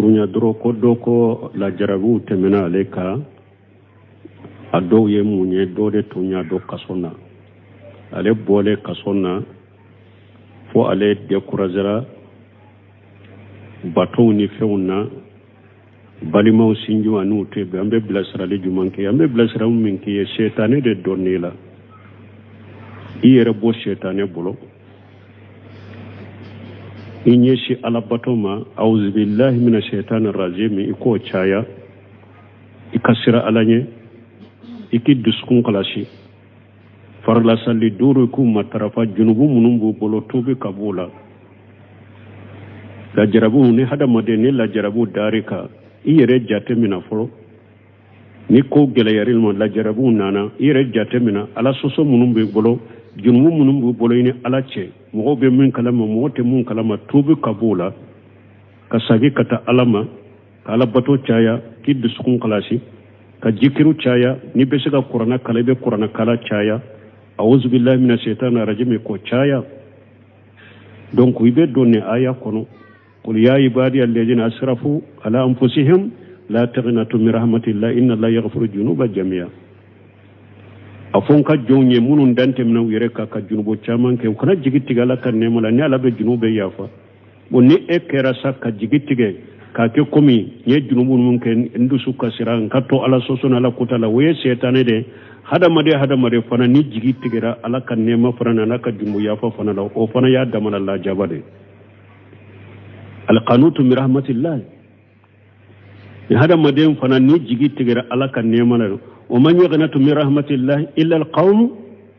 Surunya dɔrɔn, ko dɔ ko lajarabiw tɛmɛna ale kan. A dɔw ye mun ye? Dɔ de tun y'a don kaso na. Ale bɔlen kaso na, fo ale découragera batow ni fɛnw na, balimaw sinjiw an'u tɛ bɛn. An bɛ bilasirali jumɛn kɛ? An bɛ bilasirali min k'i ye, sɛtanɛ de donn'i la. I yɛrɛ bɔ sɛtanɛ bolo, i ɲɛsin alabato ma. Auzubillahi mina shaitani rajim, i k'o caya. I ka siran Ala ɲɛ, i k'i dusukun kalasi. Farilasali 5, i k'u matarafa. Junubu minnu b'u bolo, tuubi ka b'u la. Lajarabiw ni hadamaden ni lajarabiw dar'i kan, i yɛrɛ jate minɛ fɔlɔ. Ni ko gɛlɛyar'i ma, lajarabiw nana, i yɛrɛ jate minɛ. Ala sɔsɔ minnu b'i bolo, junubu minnu b'i bolo i ni Ala cɛ, mɔgɔw bɛ min kalama, mɔgɔ tɛ mun kalama, tuubi ka b'o la, ka sagi ka taa Ala ma, ka Ala bato caya, k'i dusukun kalasi, ka jikiru caya. N'i bɛ se ka kuranɛ kalan, i bɛ kuranɛ kalan caya. Awuzubilahi mina shaitani rajim, k'o caya. Donc i bɛ don nin aya kɔnɔ: qul ya ibadiya alladhina asrafu ala anfusihim la taqnatu min rahmatillah inna allaha yaghfiru dhunuba jami'a. A fɔ n ka jɔnw ye minnu dan tɛmɛna u yɛrɛ kan ka junubu caman kɛ, u kana jigi tigɛ Ala ka nɛɛma la, ni Ala bɛ junubu bɛɛ yafa. Bon, ni e kɛra sa ka jigi tigɛ k'a kɛ komi n ye junubu minnu kɛ, n dusu kasira, n ka to Ala sɔsɔ ni Ala kota la, o ye sɛtanɛ de. Hadamaden hadamaden fana ni jigi tigɛra Ala ka nɛɛma fana na, n'a ka junubu yafa fana la, o fana y'a damana lajaba de. Alqanutu min rahmatillah. Ni hadamaden fana ni jigi tigɛra Ala ka nɛɛma la, wa man yaqnatu min rahmatillah illa alqawmu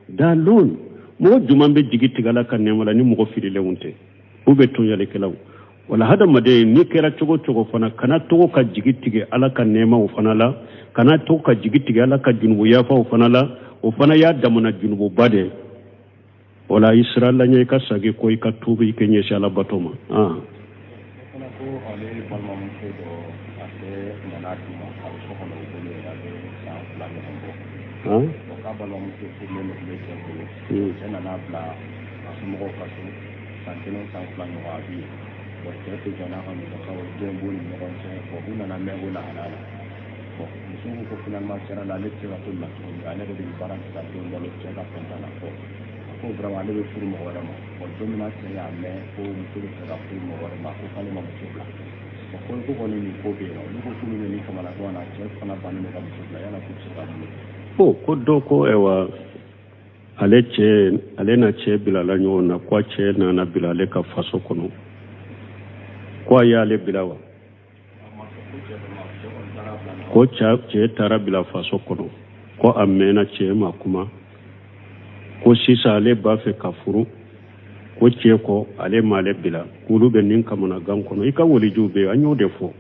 dalun. Mɔgɔ jumɛn bɛ jigi tigɛ Ala ka nɛɛma la ni mɔgɔ fililenw tɛ, u bɛ tɔɲɔlikɛlaw? Wala hadamaden n'i kɛra cogo cogo fana, kana to ka jigi tigɛ Ala ka nɛɛmaw fana la, kana to ka jigi tigɛ Ala ka junubu yafaw fana la. O fana y'a damana junububa de. Wala i siran Ala ɲɛ, i ka sagi ko, i ka tuubi, i ka ɲɛsin Ala bato ma. Fana ko ale balimamuso dɔ, a cɛ nana d'u ma, a bɛ so kɔnɔ u bolo yɛrɛ, a bɛ san 2 ɲɔgɔn bɔ. Bon, k'a balimamuso furulen de tun bɛ cɛ bolo. Cɛ nana bila a somɔgɔw ka so san 1, san 2 ɲɔgɔn, a bɛ yen. Bon, cɛ tɛ jɔ n'a ka musakaw ye, den b'u ni ɲɔgɔn cɛ. Bon, u nana mɛn o lahala la. Bon, muso ko ko finalement, tiɲɛ la, ale tɛ se ka to nin na tuguni, ale yɛrɛ de bɛ baara kɛ ka den balo, cɛ ka fɛn t'a la. Bon, a ko vraiment ale bɛ furu mɔgɔ wɛrɛ ma. Bon, don min na cɛ y'a mɛn ko muso bɛ fɛ ka furu mɔgɔ wɛrɛ ma, ko k'ale ma muso bila. Bon, ko kɔni nin ko bɛ yen nɔ, olu ko k'olu bɛ nin kamanagan na, cɛ fana bannen don ka muso bila. Yala k'u bɛ se ka mun kɛ? Bon, ko dɔ ko ayiwa, ale cɛ, ale na cɛ bilala ɲɔgɔn na, ko a cɛ nana bila ale ka faso kɔnɔ, ko a y'ale bila wa? Ko cɛ taara bila faso kɔnɔ, ko a mɛnna, cɛ ma kuma, ko sisan ale b'a fɛ ka furu, ko cɛ ko ale m'ale bila, k'olu bɛ nin kamanagan kɔnɔ. I ka walijuw bɛ yen, an y'o de fɔ.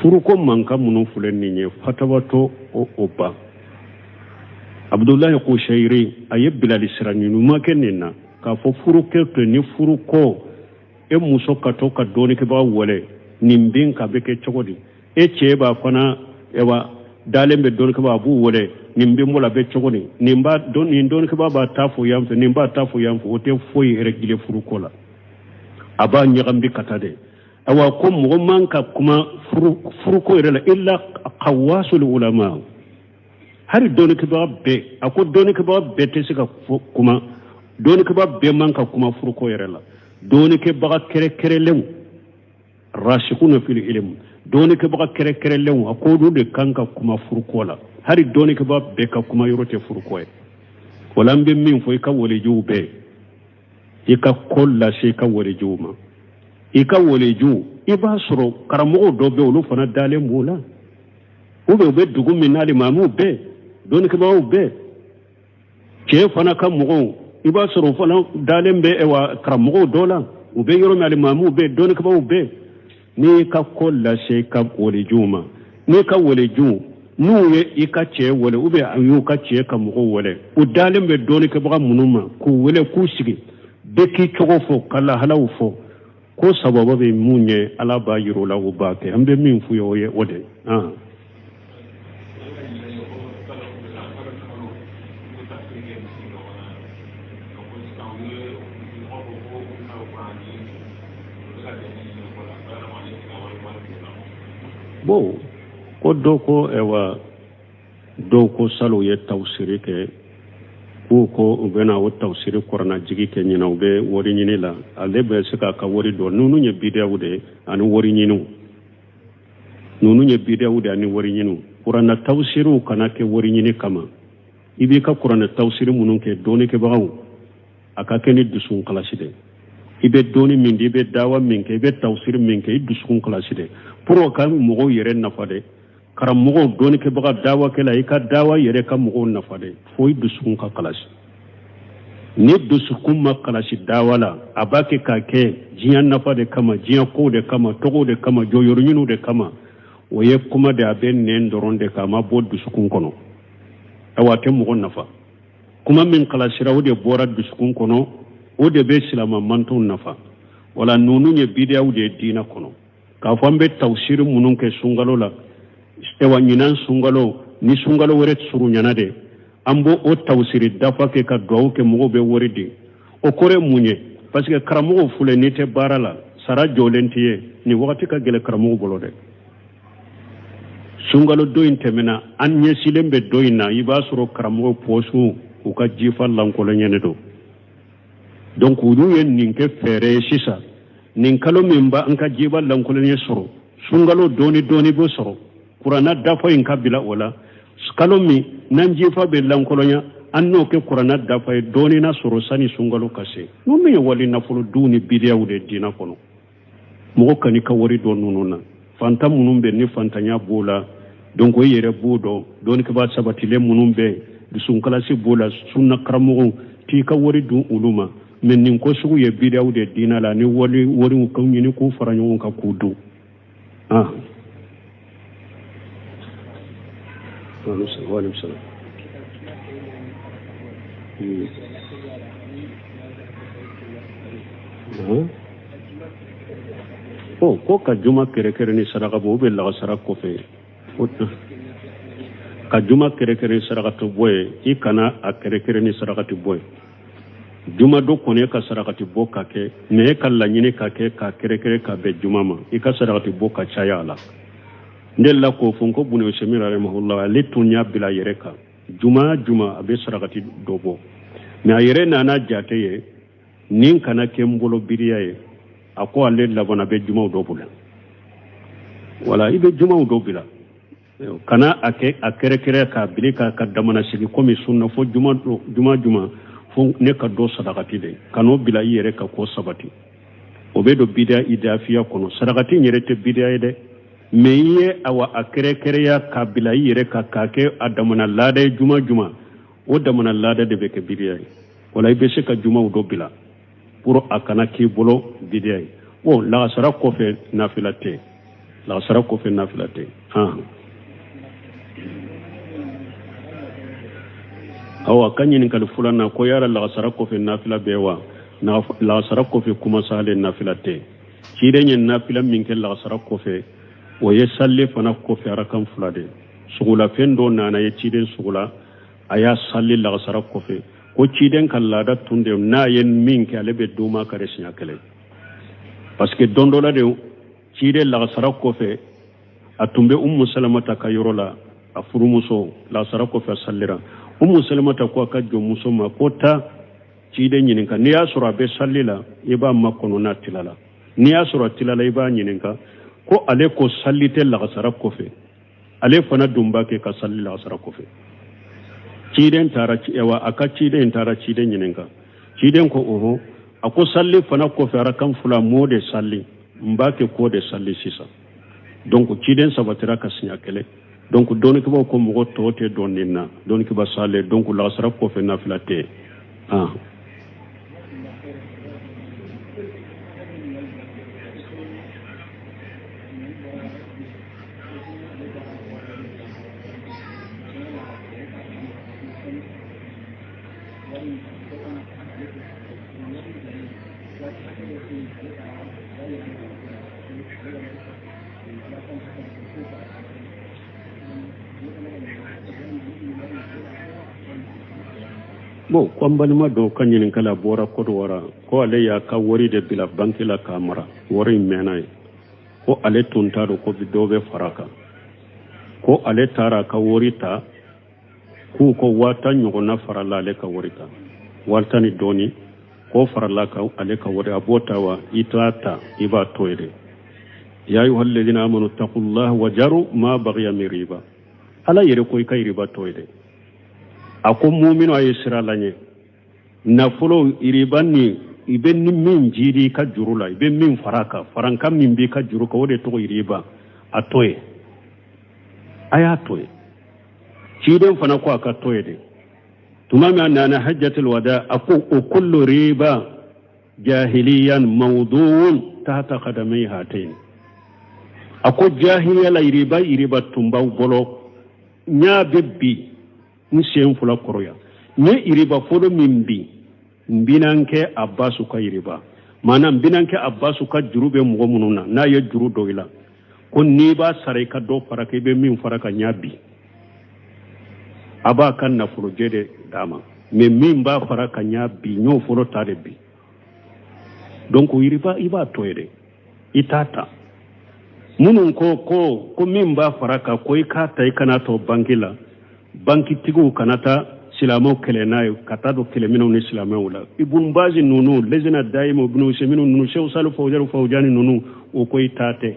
Furuko mankan minnu filɛ nin ye, fatawa t'o o ban. Abudulayi Kusayiri, a ye bilali sira ɲuman kɛ nin na k'a fɔ furukɛ to ni furuko, e muso ka to ka dɔnnikɛbaga wele, nin bin ka bɛ kɛ cogo di? E cɛ b'a fana, ayiwa, dalen bɛ dɔnnikɛbaga, a b'u wele, nin bɛ n bolo, a bɛ cogo di? Nin b'a dɔn, nin dɔnnikɛbaga b'a ta fɔ yan fɛ, nin b'a ta fɔ yan fɛ, o tɛ foyi régler furuko la, a b'a ɲagami ka taa de. Ayiwa, ko mɔgɔ man ka kuma furuko yɛrɛ la illa kawasul ulama. Hali dɔnnikɛbaga bɛɛ, a ko dɔnnikɛbaga bɛɛ tɛ se ka kuma, dɔnnikɛbaga bɛɛ man ka kuma furuko yɛrɛ la. Dɔnnikɛbaga kɛrɛkɛrɛlenw, rasikuna fil ilm, dɔnnikɛbaga kɛrɛkɛrɛlenw, a ko olu de kan ka kuma furuko la. Hali dɔnnikɛbaga bɛɛ ka kuma yɔrɔ tɛ furuko ye. Wala an bɛ min fɔ i ka walijuw bɛɛ, i ka ko lase i ka walijuw ma. I ka walijuw, i b'a sɔrɔ karamɔgɔw dɔ bɛ, olu fana dalen b'o la, ou bien u bɛ dugu min na, alimamiw bɛɛ, dɔnnikɛbagaw bɛɛ. Cɛ fana ka mɔgɔw, i b'a sɔrɔ o fana dalen bɛ ayiwa karamɔgɔw dɔ la, u bɛ yɔrɔ min, alimamiw bɛɛ, dɔnnikɛbagaw bɛɛ. N'i ka ko lase i ka walijuw ma, n'i ka walijuw n'u ye i ka cɛ wele, ou bien u y'u ka cɛ ka mɔgɔw wele, u dalen bɛ dɔnnikɛbaga minnu ma, k'u wele k'u sigi, bɛɛ k'i cogo fɔ, ka lahalaw fɔ, ko sababu bɛ mun ye, Ala b'a yir'u la, u b'a kɛ. An bɛ min f'u ye, o ye o de ye. Bon, ko dɔw ko ɛwa, dɔw ko salon u ye tawusiri kɛ, k'u ko u bɛna o tawusiri kuranajigi kɛ ɲinan, u bɛ wari ɲini la, ale bɛ se k'a ka wari dɔn. Ninnu ye bidiyaw de ye ani wari ɲiniw. Ninnu ye bidiyaw de ye ani wari ɲiniw. Kuranna tawusiriw kana kɛ wari ɲini kama. I b'i ka kuranna tawusiri minnu kɛ, dɔnnikɛbagaw, a ka kɛ ni dusukun kalasi de. I bɛ dɔnni min di, i bɛ dawa min kɛ, i bɛ tawusiri min kɛ, i dusukun kalasi de pour ka mɔgɔw yɛrɛ nafa de. Karamɔgɔw, dɔnnikɛbaga, dawakɛla, i ka dawa yɛrɛ ka mɔgɔw nafa de, fo i dusukun ka kalasi. Ni dusukun ma kalasi dawa la, a b'a kɛ k'a kɛ diɲɛ nafa de kama, diɲɛ kow de kama, tɔgɔw de kama, jɔyɔrɔ ɲiniw de kama. O ye kuma de, a bɛ nɛn dɔrɔn de kan, a ma bɔ dusukun kɔnɔ. Awa, a tɛ mɔgɔ nafa. Kuma min kalasira, o de bɔra dusukun kɔnɔ, o de bɛ silama mantonw nafa. Wala ninnu ye bidiyaw de ye diinɛ kɔnɔ. K'a fɔ an bɛ tawusiri minnu kɛ sunkalo la, ayiwa, ɲinan sunkalo ni sunkalo wɛrɛ surunyana de, an b'o o tawusiri dafa kɛ ka duwawu kɛ, mɔgɔw bɛ wari di. O kɔrɔ ye mun ye? Parce que karamɔgɔw filɛ, n'i tɛ baara la, sara jɔlen t'i ye. Nin wagati ka gɛlɛn karamɔgɔw bolo dɛ. Sunkalo dɔ in tɛmɛna, an ɲɛsilen bɛ dɔ in na, i b'a sɔrɔ karamɔgɔw pɔsiw, u ka jifa lankolonyɛnen don. Donc olu ye nin kɛ fɛɛrɛ ye sisan. Nin kalo min b'an ka jiba lankolonya sɔrɔ, sunkalo dɔɔni dɔɔni bɛ sɔrɔ, kuranna dafa in ka bila o la. Kalo min n'an jifa bɛ lankolonya, an n'o kɛ kuranna dafa ye, dɔɔni na sɔrɔ sani sunkalo ka se. Ninnu ye wali nafolo duw ni bidiyaw de diinɛ kɔnɔ. Mɔgɔ kan'i ka wari dɔn ninnu na. Fantan minnu bɛ, ni fantanya b'o la, donc o yɛrɛ b'o dɔn. Dɔnnikɛbaa sabatilen minnu bɛ, dusukunkalasi b'o la, sunna karamɔgɔw, t'i ka wari dun olu ma. Mais nin ko sugu ye bidiyaw de diinɛ la, ni wali wariw ka ɲini k'u fara ɲɔgɔn kan k'u dun. Ah, waaleykum salaam. Oh, ko ka juma kɛrɛkɛrɛ ni saraka bɔ, o bɛ lagasara kɔfɛ. Ka juma kɛrɛkɛrɛ ni sarakati bɔ ye, i kana a kɛrɛkɛrɛ ni sarakati bɔ ye. Juma dɔ kɔni, e ka sarakati bɔ ka kɛ, mais e ka laɲini ka kɛ k'a kɛrɛkɛrɛ ka bɛn juma ma, i ka sarakati bɔ ka caya a la. N delila k'o fɔ n ko Buni Usɛmin rahimahullah, ale tun y'a bila a yɛrɛ kan, juma juma a bɛ sarakati dɔ bɔ. Mais a yɛrɛ nana jate ye, nin kana kɛ n bolo biriya ye. A ko ale labanna bɛ jumaw dɔ bila. Wala i bɛ jumaw dɔ bila, kana a kɛ a kɛrɛkɛrɛ k'a bili k'a ka damana sigi komi sunna, fo juma juma juma fo ne ka dɔ sarakati de. Kan'o bila i yɛrɛ ka ko sabati, o bɛ don bidiya idafiya kɔnɔ. Sarakati in yɛrɛ tɛ bidiya ye dɛ, mais i ye awa a kɛrɛkɛrɛya k'a bila i yɛrɛ kan k'a kɛ a damana laada ye juma juma, o damana laada de bɛ kɛ bidiya ye. Wala i bɛ se ka jumaw dɔ bila pour a kana k'i bolo bidiya ye. Bon, lagasara kɔfɛ nafila tɛ, lagasara kɔfɛ nafila tɛ. Awa, ka ɲininkali filanan ko yala lagasara kɔfɛ nafila bɛ wa? Lagasara kɔfɛ kuma sale nafila tɛ. Ciden ye nafila min kɛ lagasara kɔfɛ, o ye sali fana kɔfɛ arakan fila de. Sugulafɛn dɔ nana ye ciden sugula, a y'a sali lagasara kɔfɛ. Ko ciden ka laada tun de, n'a ye min kɛ, ale bɛ don ma kari siɲɛ kelen. Parce que don dɔ la de, ciden lagasara kɔfɛ, a tun bɛ Umu Salamata ka yɔrɔ la, a furumuso. Lagasara kɔfɛ a salira. Umu Salamata ko a ka jɔnmuso ma ko taa ciden ɲininka, n'i y'a sɔrɔ a bɛ sali la, i b'a makɔnɔ, n'a tilala. N'i y'a sɔrɔ a tilala, i b'a ɲininka ko ale ko sali tɛ lagasara kɔfɛ, ale fana dun b'a kɛ ka sali lagasara kɔfɛ. Ciden taara, wa a ka ciden taara ciden ɲininka. Ciden ko ɔhɔn, a ko sali fana kɔfɛ arakan fila m'o de sali, n b'a kɛ k'o de sali sisan. Donc ciden sabatira ka siɲɛ kelen. Donc dɔnnikɛbaw ko mɔgɔ tɔw tɛ dɔn nin na, dɔnnikɛba sale. Donc lagasara kɔfɛ nafila tɛ. Ah, bon, ko an balima dɔw ka ɲininkali, a bɔra Kɔdiwara, ko ale y'a ka wari de bila banki la k'a mara, wari in mɛnna ye. Ko ale tun t'a dɔn ko dɔ bɛ fara kan, ko ale taara a ka wari ta, k'u ko 10,000 ɲɔgɔnna farala ale ka wari kan, 10,000 ni dɔɔni k'o farala ka ale ka wari. A b'o ta wa? I t'a ta, i b'a to yen de. Ya ayuha alladhina amanu taqullaha wa jaru ma baghiya min riba. Ala yɛrɛ ko i ka riba to yen dɛ. A ko muminu, a ye siran Ala ɲɛ. Nafolo riba ni i bɛ ni min jidi i ka juru la, i bɛ min fara kan, farankan min b'i ka juru kan, o de tɔgɔ riba. A to yen, a y'a to yen. Ciden fana ko a ka to yen de. Tuma min a nana hajjatul wada, a ko o kullu riba jahiliyan mawduun tahta qadamai hatayn. A ko jahiliya la riba tun b'aw bolo, n y'a bɛ bi n sen fila kɔrɔ yan. N ye riba fɔlɔ min bi, n binankɛ Abasu ka riba, maana n binankɛ Abasu ka juru bɛ mɔgɔ minnu na, n'a ye juru dɔ i la, ko n'i b'a sara i ka dɔ fara kan, i bɛ min fara kan, n y'a bi. A b'a ka nafolojɛ de d'a ma, mais min b'a fara kan, n y'a bi, n y'o fɔlɔ ta de bi. Donc riba i b'a to yen de, i t'a ta. Minnu ko ko min b'a fara kan, ko i k'a ta, i kana to banki la, bankitigiw kana taa silamɛw kɛlɛ n'a ye, ka taa don kɛlɛminɛw ni silamɛw la. Ibun Bazi ninnu, lezina dayimu, Ibn Usaymin ninnu, Sehu Salu Fawzani Fawzani ninnu, o ko i ta tɛ.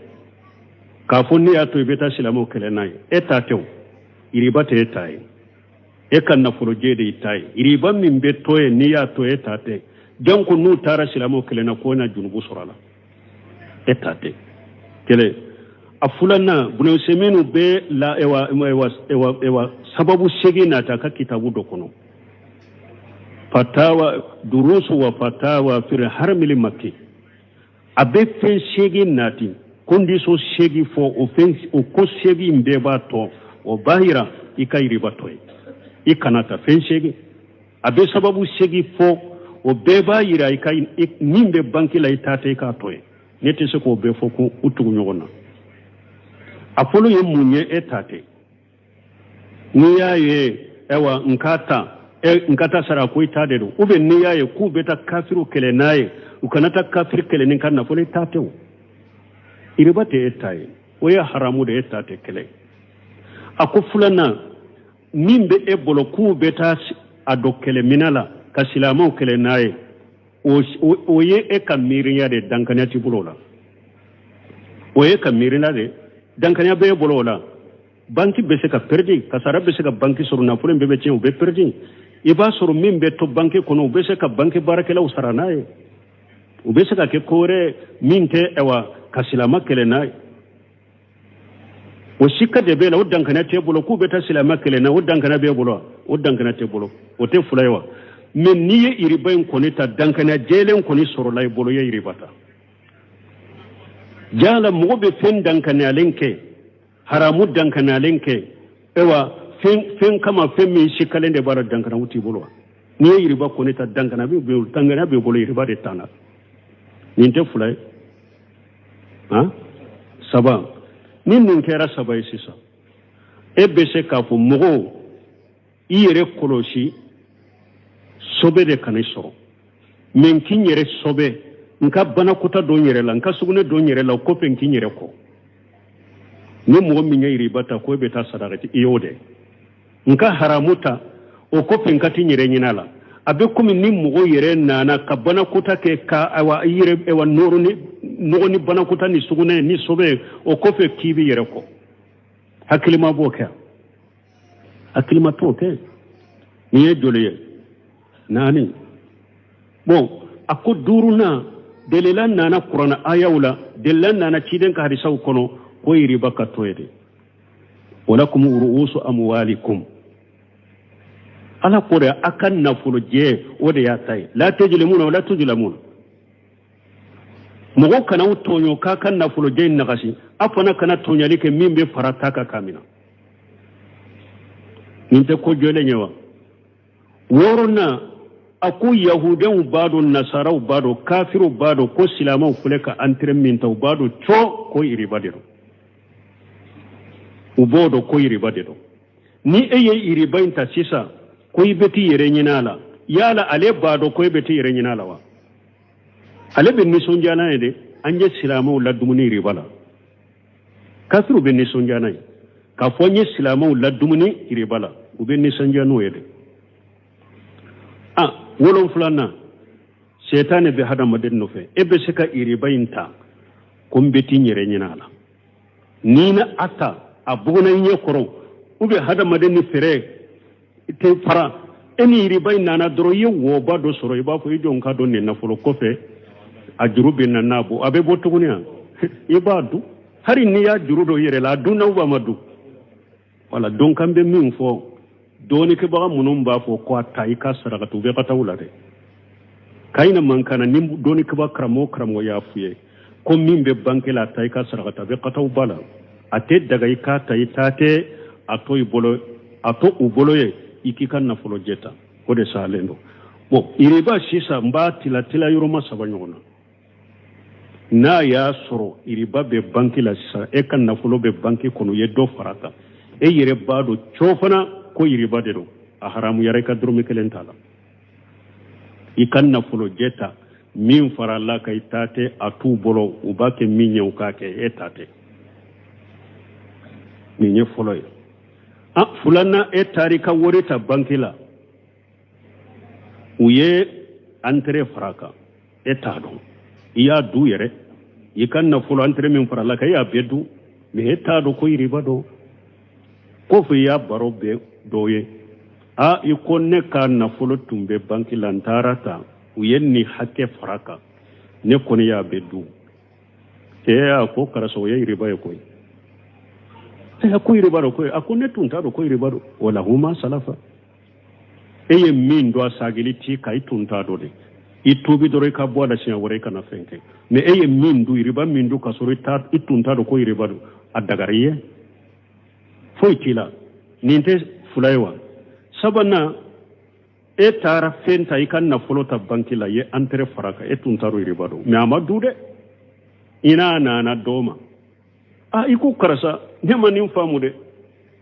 K'a fɔ n'i y'a to i bɛ taa silamɛw kɛlɛ n'a ye, e ta tɛ o. Riba tɛ e ta ye, e ka nafolojɛ de y'i ta ye. Riba min bɛ to yen, n'i y'a to, e ta tɛ. Janko n'u taara silamɛw kɛlɛ na, k'o na junubu sɔrɔ a la, e ta tɛ. Kelen. A filanan, Ibn Usaymin bɛ la ewa ewa ewa ewa sababu segin nata a ka kitabu dɔ kɔnɔ, fatawa durusu wa fatawa fil haramil makki. A bɛ fɛn segin nati, condition segin fɔ, o fɛn o ko segin bɛɛ b'a tɔ o b'a yira i ka riba to yen, i kana ta fɛn segin. A bɛ sababu segin fɔ, o bɛɛ b'a yira i ka min bɛ banki la, i ta tɛ, i k'a to yen. Ne tɛ se k'o bɛɛ fɔ ko u tugu ɲɔgɔn na. A fɔlɔ ye mun ye? E ta tɛ. N'i y'a ye ayiwa n k'a ta, n ka taa sara, ko i ta de don. Ou bien n'i y'a ye k'u bɛ taa kafiriw kɛlɛ n'a ye, u kana taa kafiri kɛlɛ ni ka nafolo, i ta tɛ o. Riba tɛ e ta ye, o ye haramu de, e ta tɛ kɛlɛ. A ko filanan, min bɛ e bolo k'u bɛ taa a don kɛlɛminɛ la ka silamɛw kɛlɛ n'a ye, o ye e ka miiriya de, dankaniya t'i bolo o la. O ye ka miiriya de, dankaniya bɛ e bolo o la. Banki bɛ se ka perdi, kasara bɛ se ka banki sɔrɔ, nafolo in bɛɛ bɛ tiɲɛ, u bɛ perdi. I b'a sɔrɔ min bɛ to banki kɔnɔ, u bɛ se ka banki baarakɛlaw sara n'a ye, u bɛ se ka kɛ ko wɛrɛ min tɛ ayiwa ka silamɛ kɛlɛ n'a ye. O sika de b'e la, o dankaniya t'e bolo k'u bɛ taa silamɛ kɛlɛ n'a ye, o dankaniya b'e bolo wa? O dankaniya t'e bolo, o tɛ fila ye wa? Mais n'i ye riba in kɔni ta, dankaniya jɛlen kɔni sɔrɔla i bolo, i ye riba ta. Jala mɔgɔ bɛ fɛn dankaniyalen kɛ, haramu dankaniyalen kɛ, ayiwa fɛn kama, fɛn min sikalen de b'a la, dankaniya t'i bolo wa? N'i ye riba kɔni ta, dankaniya b'i bolo, riba de t'an na. Nin tɛ fila ye, han? Saba. Ni nin kɛra saba ye sisan, e bɛ se k'a fɔ mɔgɔw i yɛrɛ kɔlɔsi, sobe de kana i sɔrɔ. Mais n k'i yɛrɛ sobe, n ka banakɔta dɔ n yɛrɛ la, n ka sugunɛ dɔ n yɛrɛ la, o kɔfɛ n k'i yɛrɛ kɔ. Ni mɔgɔ min ye riba ta ko e bɛ taa sadaka, i y'o dɛ. N ka haramu ta, o kɔfɛ n ka t'i yɛrɛ ɲin'a la. A bɛ komi ni mɔgɔ yɛrɛ nana ka banakɔta kɛ ka ayiwa i yɛrɛ ayiwa nɔrɔ ni nɔgɔ ni banakɔta ni sugunɛ ni sobe, o kɔfɛ k'i b'i yɛrɛ kɔ. Hakilima b'o kɛ, hakilima t'o kɛ. Nin ye joli ye? 4. Bon, a ko duurunan, delila nana kuranɛ ayaw la, delila nana ciden ka hadisaw kɔnɔ ko riba ka to ye de. Walakum ru'usu amwalikum, ala ko de a ka nafolo jɛ, o de y'a ta ye. La tujlimuna wala tujlamuna, mɔgɔw kana aw tɔɲɔ k'a ka nafolo jɛ in nagasi, a fana kana tɔɲɔli kɛ min bɛ fara ta kan k'a minɛ. Nin tɛ ko jɔlen ye wa? Wɔɔrɔnan, a ko yahudenw b'a dɔn, nasaraw b'a dɔn, kafiriw b'a dɔn ko silamɛw filɛ ka entrée min ta, u b'a dɔn cɔ ko riba de don. U b'o dɔn ko riba de don. Ni e ye riba in ta sisan ko i bɛ t'i yɛrɛ ɲini a la, yala ale b'a dɔn ko e bɛ t'i yɛrɛ ɲini a la wa? Ale bɛ nisɔndiya n'a ye de. An ye silamɛw ladumuni riba la. Kafiriw bɛ nisɔndiya n'a ye k'a fɔ n ye silamɛw ladumuni iriba la, u bɛ nisɔndiya n'o ye dɛ. A wolonfilanan, sɛtanɛ bɛ hadamaden nɔfɛ. E bɛ se ka iriba in ta ko n bɛ t'i yɛrɛ ɲinɛ a la. N'i na a ta a buguna i ɲɛ kɔrɔ, ou bien hadamaden ni fɛɛrɛ tɛ fara e ni iriba in nana dɔrɔn, i ye wɔba dɔ sɔrɔ, i b'a fɔ i jɔn ka dɔn nin nafolo kɔfɛ a juru bɛ na n'a bɔ, a bɛ bɔ tuguni yan, i b'a dun. Hali n'i y'a juru dɔ i yɛrɛ la, a dunna ou a ma dun. Wala donc an bɛ min fɔ dɔɔnikɛbaga minnu b'a fɔ ko a ta i ka sarakatu, u bɛ ka taa u la dɛ. Kayina man kana ni dɔɔnikɛbaga karamɔgɔ karamɔgɔ y'a f'u ye ko min bɛ banque la, a ta i ka sarakatu, a bɛ ka taa u ba la. A tɛ daga i k'a ta, i ta tɛ a to i bolo, a to u bolo ye, i k'i ka nafolo jɛ ta, o de salen don. Bon, iriba sisan n b'a tila tila yɔrɔma saba ɲɔgɔn na. N'a y'a sɔrɔ iriba bɛ banki la sisan, e ka nafolo bɛ banki kɔnɔ, u ye dɔ fara a kan, e yɛrɛ b'a dɔn co fana ko iriba de don, a haramuyara i ka dɔrɔmɛ kelen t'a la. I ka nafolo jɛ ta, min farala kan i ta tɛ, a t'u bolo, u b'a kɛ min ye u k'a kɛ, e ta tɛ. Nin ye fɔlɔ ye. A filanan, e taara i ka wari ta banki la, u ye intérêt fara a kan, e t'a dɔn, i y'a du yɛrɛ, i ka nafolo intérêt min farala kan i y'a bɛɛ dun, mais e t'a dɔn ko iriba don. Kɔfɛ i y'a baro bɛɛ dɔw ye, a i ko ne ka nafolo tun bɛ banki la, n taara ta, u ye nin hakɛ fara kan, ne kɔni y'a bɛɛ dun. Ee, a ko karisa, o ye iriba ye koyi. Ee, ko iriba don koyi. A ko ne tun t'a dɔn ko iriba don. Wala huma salafa, e ye min dɔn a sagili t'i kan, i tun t'a dɔn de, i tuubi dɔrɔn i ka bɔ a la, siɲɛ wɛrɛ i kana fɛn kɛ. Mais e ye min dun, iriba min dun, k'a sɔrɔ i tun t'a dɔn ko iriba don, a dagara i ye, foyi t'i la. Nin tɛ fila ye wa? Sabanan, e taara fɛn ta, i ka nafolo ta banki la, i ye intérêt fara kan, e tun t'a dɔn iriba don, mais a ma dun dɛ. I n'a nana dɔ ma, a i ko karisa, ne ma nin faamu dɛ.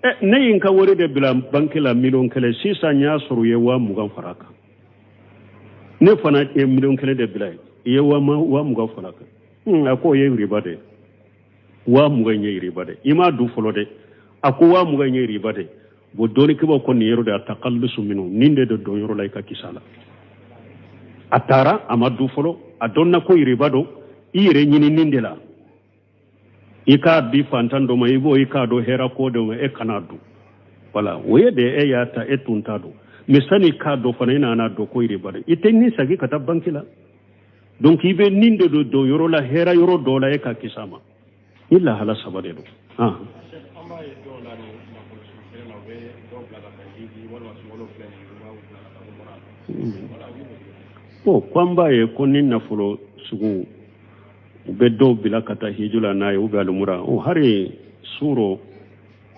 Ɛ, ne ye n ka wari de bila banki la 1,000,000, sisan n y'a sɔrɔ u ye 20,000 fara kan, ne fana ye 1,1 million de bila yen, i ye 20,000 fara kan. A ko o ye riba de, 20,000 ye riba de, i m'a dun fɔlɔ dɛ. A ko 20,000 ye riba de. Bon, dɔnnikɛbaw ko nin yɔrɔ de a takallusu minnu nin de don yɔrɔ la i ka kisa la. A taara a ma dun fɔlɔ, a dɔnna ko riba don, i yɛrɛ ɲini nin de la, i k'a di fantan dɔ ma, i b'o i k'a dɔn hɛrɛ ko de ma, e kana dun. Wala o ye de e y'a ta, e tun t'a dɔn, mais sani k'a dɔn fana i nana dɔn ko riba don, i tɛ nin segin ka taa banki la. Donc i bɛ nin de don yɔrɔ la, hɛrɛ yɔrɔ dɔ la, e ka kisa ma. Ni lahala saba de don. An b'a ye dɔw la ni nafolo sugu kelen na, u bɛ dɔw bila ka taa hiji walima sunkalo filɛ nin ye, u b'a bila ka taa umura la. Bon, ko an b'a ye ko ni nafolo sugu u bɛ dɔw bila ka taa hiji la n'a ye, u bɛ alimura o hari suro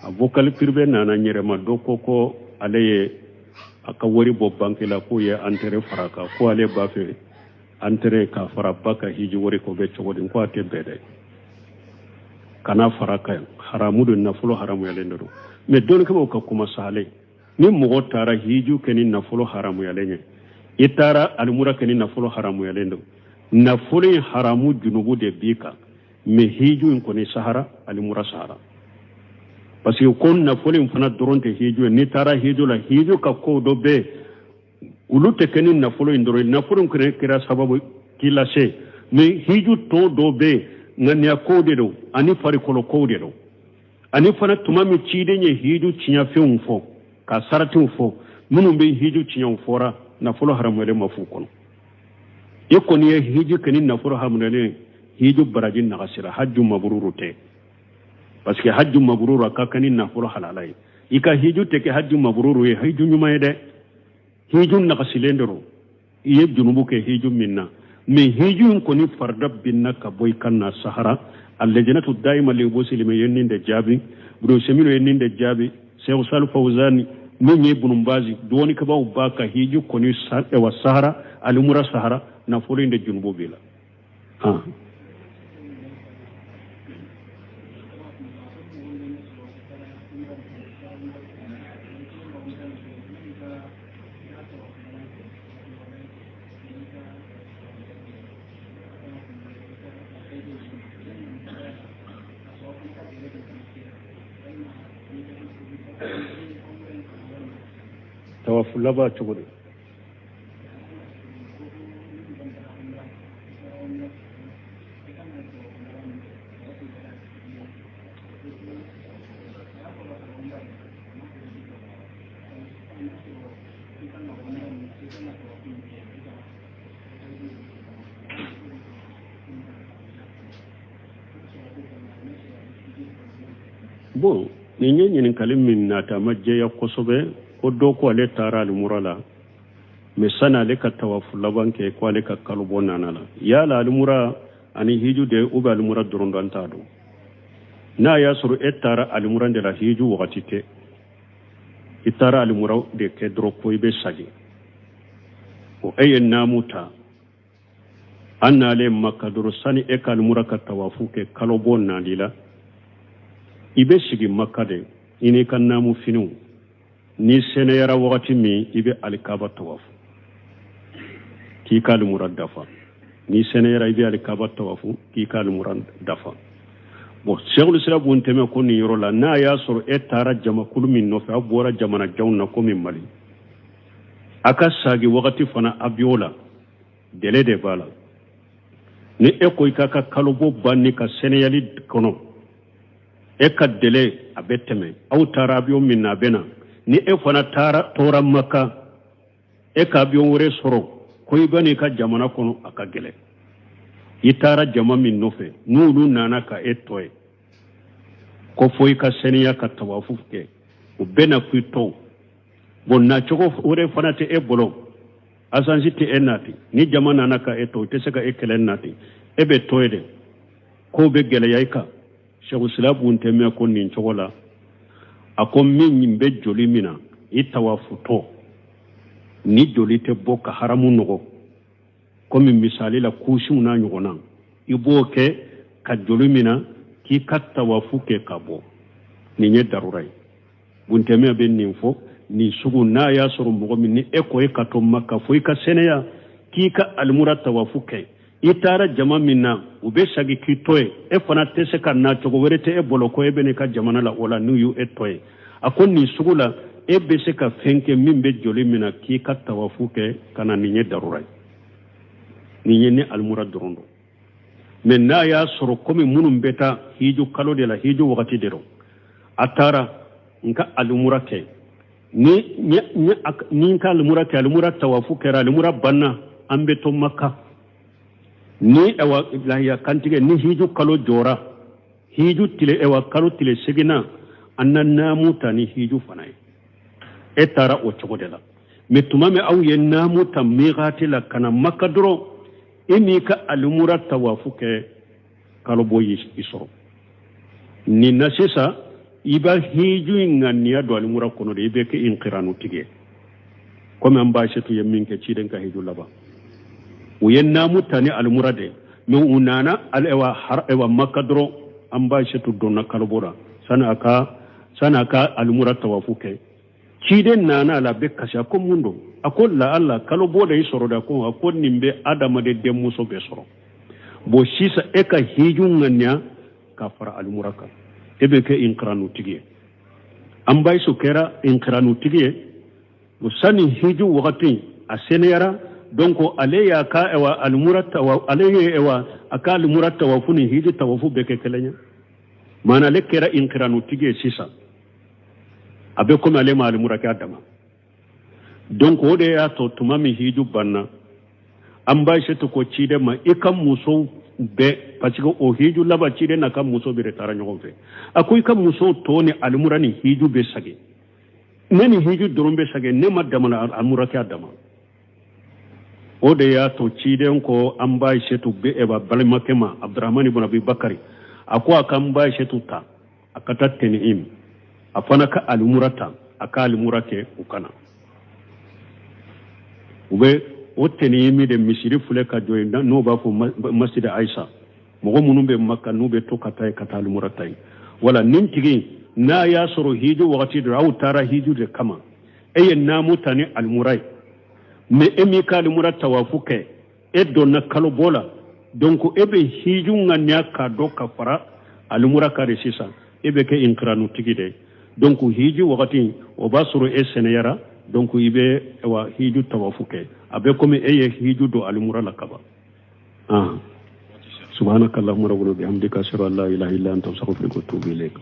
a vocal privé nana n yɛrɛ ma, dɔ ko ko ale ye a ka wari bɔ banque la, k'o ye intérêt fara kan, ko ale b'a fɛ intérêt ka fara ba ka hiji wari ko bɛ cogo di, ko a tɛ bɛn dɛ, kana fara kan, haramu don, nafolo haramuyalen de don. Mais dɔnnikɛbaw ka kuma salen, ni mɔgɔ taara hiju kɛ ni nafolo haramuyalen ye, i taara alimura kɛ ni nafolo haramuyalen don, nafolo in haramu junubu de b'i kan, mais hiju in kɔni sahara, alimura sahara, parce que ko nafolo in fana dɔrɔn tɛ hiju ye. N'i taara hiju la, hiju ka kow dɔ bɛ yen, olu tɛ kɛ ni nafolo in dɔrɔn ye, nafolo in kɔni kɛra sababu k'i lase, mais hiju tɔ dɔ bɛ yen, ŋaniya kow de don ani farikolo kow de don. Ani fana tuma min ciden ye hiju tiɲɛfɛnw fɔ, ka saratiw fɔ, minnu bɛ hiju tiɲɛw fɔra, nafolo haramuyalen ma f'u kɔnɔ. I kɔni ye hiji kɛ ni nafolo haramuyalen, hiju baraji nagasira, haju mabururu tɛ, parce que haju mabururu a ka kan ni nafolo halala ye. I ka hiju tɛ kɛ haju mabururu ye, hiju ɲuman ye dɛ, hiju nagasilen de don, i ye junubu kɛ hiju min na, mais hiju in kɔni farida binna ka bɔ i kan na sahara. A lajɛnatu dayima le ye nin de jaabi, Ibn Usaymin ye nin de jaabi, Seku Sali Fawzani min ye Ibn Bazi, dɔnnikɛbaw b'a ka hiju kɔni wa sahara, alimura sahara, nafolo in de junubu b'i la. Tawafu laban cogo di? Bon, nin ye ɲininkali min nata a ma jɛya kosɛbɛ. Ko dɔ ko ale taara alimura la, mais sani ale ka tawafu laban kɛ, ko ale ka kalobɔ nana la. Yala alimura ani hiju de ou bien alimura dɔrɔn don, an t'a dɔn. N'a y'a sɔrɔ e taara alimura de la, hiju wagati tɛ, i taara alimura de kɛ dɔrɔn ko i bɛ sagin o, e ye naamu ta, an n'ale Maka dɔrɔn, sani e ka alimura ka tawafu kɛ, kalobɔ nali la, i bɛ sigi Maka de i n'i ka naamu finiw. N'i sɛnɛyara wagati min, i bɛ alikaba tawafu k'i ka alimura dafa. N'i sɛnɛyara, i bɛ alikaba tawafu k'i ka alimura dafa. Bon, Sɛkulu Islam Bun Tɛmɛ ko nin yɔrɔ la, n'a y'a sɔrɔ e taara jamakulu min nɔfɛ, aw bɔra jamana janw na komi Mali, a ka sagi wagati fana a bi o la, délai de b'a la. Ni e ko i k'a ka kalobɔ ban ni ka sɛnɛyali kɔnɔ, e ka délai a bɛ tɛmɛ. Aw taara avion min na, a bɛ na. Ni e fana taara tora Maka, e ka avion wɛrɛ sɔrɔ ko i bɛ n'i ka jamana kɔnɔ, a ka gɛlɛn. I taara jama min nɔfɛ, n'olu nana ka e tɔ ye ko fo i ka sɛnɛya ka tawafu kɛ, u bɛ na k'i tɔ. Bon, nacogo wɛrɛ fana tɛ e bolo, agence tɛ e nati. Ni jama nana ka e tɔ, u tɛ se ka e kɛlɛ nati, e bɛ to ye de, kow bɛ gɛlɛya i kan. Sɛku Sila Bun Tɛmɛ ko nin cogo la, a ko min bɛ joli min na i tawafutɔ, ni joli tɛ bɔ ka haramu nɔgɔ, komi misali la kusiw n'a ɲɔgɔnna, i b'o kɛ ka joli min na k'i ka tawafu kɛ ka bɔ. Nin ye darura ye. Bun Tɛmɛ bɛ nin fɔ nin sugu. N'a y'a sɔrɔ mɔgɔ min ni e ko e ka to Maka fo i ka sɛnɛya k'i ka alimura tawafu kɛ, i taara jama min na, u bɛ sagi k'i to ye, e fana tɛ se ka na, cogo wɛrɛ tɛ e bolo ko e bɛ n'i ka jamana la, o la n'u y'u e to ye, a ko nin sugu la, e bɛ se ka fɛn kɛ min bɛ joli min na k'i ka tawafu kɛ ka na. Nin ye darura ye, nin ye ni alimura dɔrɔn don. Mais n'a y'a sɔrɔ komi minnu bɛ taa hiju kalo de la, hiju wagati de don, a taara n ka alimura kɛ, ni n ka alimura kɛ, alimura tawafu kɛra, alimura banna, an bɛ to Maka ni ɛwa lahiya kantigɛ, ni hiju kalo jɔra, hiju tile ɛwa kalo tile seginna, an na naamu ta ni hiju fana ye. E taara o cogo de la, mais tuma min aw ye naamu ta miqati la ka na Maka dɔrɔn, e m'i ka alimura tawafu kɛ, kalobɔ y'i sɔrɔ nin na. Sisan i b'a hiju in ŋaniya don alimura kɔnɔ de, i bɛ kɛ inkiranu tigi ye, komi an b'a setu ye min kɛ ciden ka hiju laban. U ye naamu ta ni alimura de, mais u nana ɛwa Maka dɔrɔn, an b'a setu donna kalobɔ la sani a ka alimura tawafu kɛ. Ciden nana a la, a bɛ kasi, a ko mun don? A ko la ala kalobɔ de y'i sɔrɔ de. A ko nin bɛ adamaden denmuso bɛɛ sɔrɔ. Bon, sisan e ka hiju ŋaniya ka fara alimura kan, e bɛ kɛ inkiranutigi ye. An bayisu kɛra inkiranutigi ye. O sani hiju wagati a sɛnɛyara, donc ale y'a ka ɛwa alimura tawa, ale ye ɛwa a ka alimura tawafu ni hiju tawafu bɛɛ kɛ kelen ye. Maana ale kɛra inkiranutigi ye sisan, a bɛ komi ale ma alimura kɛ a dama. Donc o de y'a to tuma min hiju banna, an b'a setu ko ciden ma i ka musow bɛɛ, parce que o hiju laban ciden n'a ka muso bɛɛ de taara ɲɔgɔn fɛ. A ko i ka musow tɔ ni alimura ni hiju bɛ sagi, ne ni hiju dɔrɔn bɛ sagi, ne ma damana alimura kɛ a dama. O de y'a to ciden ko an b'a setu bɛ ɛba balimakɛ ma, Abdurahmani ibn Abi Bakari, a ko a ka n b'a setu ta a ka taa Tɛnɛim, a fana ka alimura ta, a ka alimura kɛ, u kana u bɛ o Tɛnɛimi de misiri filɛ ka jɔ yen, n'o b'a fɔ Masjid Ayisa. Mɔgɔ minnu bɛ Maka, n'u bɛ to ka taa yen ka taa alimura ta yen. Wala nin tigi, n'a y'a sɔrɔ hiju wagati dɔ aw taara hiju de kama, e ye naamu ta ni alimura ye, mais e m'i ka alimura tawafu kɛ, e donna kalobɔ la, donc e bɛ hiju ŋaniya k'a dɔn ka fara alimura kan de. Sisan e bɛ kɛ inkiranutigi de. Donc hiji wagati o b'a sɔrɔ e sɛnɛyara. Donc i bɛ wa hiju tawafu kɛ, a bɛ komi e ye hiju don alimura la kaban. Subhanaka allahumma rabbana bihamdika, ashhadu an la ilaha illa anta, astaghfiruka wa atubu ilayk.